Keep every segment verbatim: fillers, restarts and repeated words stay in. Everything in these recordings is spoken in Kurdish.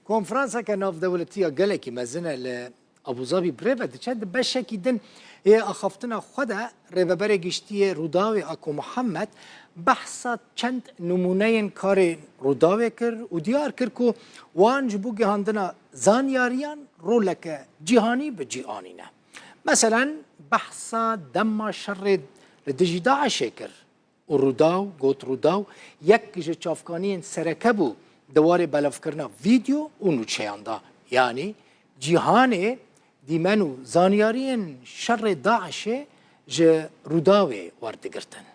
Konferanseke navdewletî ya gelekî mezin e li Abu Zabî birêve diçe. Di beşekî din yê axaftina xwe de Rêveberê Giştî yê Rûdawê Ako Muhammed behsa çend nimûneyên karên Rûdawê kir û diyar kir ku wan ji bo gihandina zanyariyan roleke cîhanî bi cî anîne. Meselen, behsa dema şerê li dijî DAIŞê kir û Rûdaw got, Rûdaw yek ji çavkaniyên sereke bû di warê belavkirina vîdeo û nûçeyan de. Yanî cîhanê dîmen û zanyariyên şerê DAIŞê ji Rûdawê werdigirtin.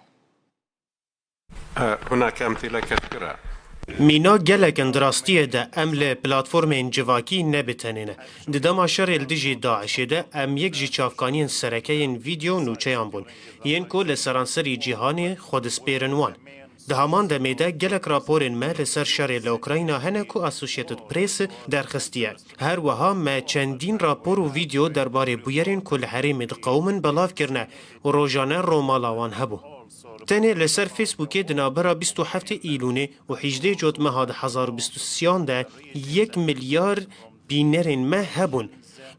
Huna ke em têle ketkira. Mînak gelek in di rastiyê de em li platformên civakî ne bi tenê ne. Di dema şerê li dijî DAIŞê de em yek ji çavkaniyên sereke yên vîdeo û nûçeyan bûn, yên ku li seranserî cîhanê xwe dispêrin wan. Di heman demê de gelek raporên me li ser şerê li Ukrayna hene ku Associated Press derxistiye. Her wiha me çendîn rapor û vîdeo derbarê bûyerên ku li herêmê diqewimin belav kirine û rojane romala wan hebû. Tenê li ser Facebookê di navbera bîst û heftê Îlûnê û hîjdê Cotmeha du hezar û bîst û sêyan de yek milyar bînerên me hebûn.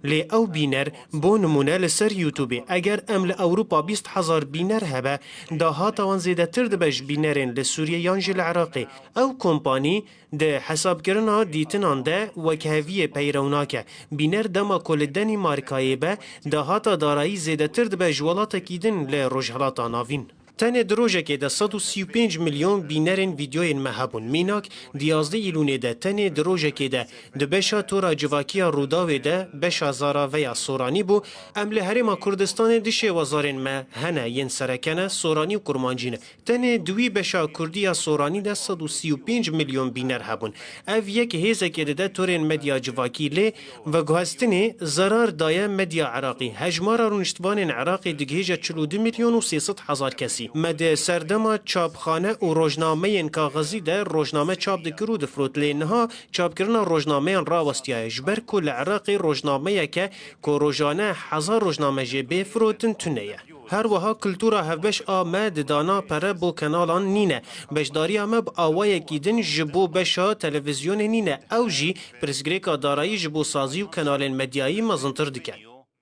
Lê ew bîner, bo nimûne li ser YouTubeê, eger em li Ewropa bîst hezar bîner hebe, dahata wan zêdetir dibe ji bînerên li Sûriyê yan jî li Iraqê. Ew kompanî di hesabkirina dîtinan de wekheviyê peyrew nake. Bîner dema ku li Denîmarkayê be, dahata darayî zêdetir dibe ji welatekî din li Rojhilata Navîn. Tenê di rojekê de sed û sî û pênc milyon bînerên vîdyoyên me hebûn. Mînak, di yazdeh Îlûnê de tenê di rojekê de di beşa tora civakiya Rûdawê de beşa zaraveya soranî bû. Em li Herêma Kurdistanê du şêwazarên me hene yên sereke ne, soranî û kurmancî ne. Tenê di wî beşa kurdî ya soranî de sed û sî û pênc milyon bîner hebûn. Ev yek hêzekê dide torên medya civakî lê veguhestinê zerar daye medya Iraqî. Hejmara rûniştvanên Iraqê digihêje çil û du milyon û sê sed hezar kesî. Me di serdema çapxane û rojnameyên kaxizî de rojname çap dikir û difirot, lê niha çapkirina rojnameyan rawestiyaye, ji ber ku li Iraqê rojnameyeke ku rojane hezar rojname jê bê firotin tune ye. Her wiha kultura hevbeş a me di dana pere bo kenalan nîne. Beşdariya me bi awayekî din ji bo beşa televîzyonê nîne. Ew jî pirsgirêka darayî ji bo sazî û kenalên medyayî mezintir dike.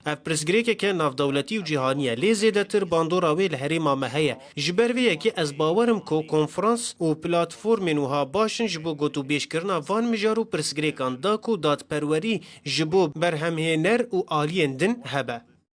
Ev pirsgirêkeke navdewletî û cîhanî ye, lê zêdetir bandora wê li herêma me heye. Ji ber vê yekê ez bawer im ku konferans û platformên wiha baş in ji bo gotûbêjkirina van mijar û pirsgirêkan, da ku dadperwerî ji bo berhemhêner û aliyên din hebe.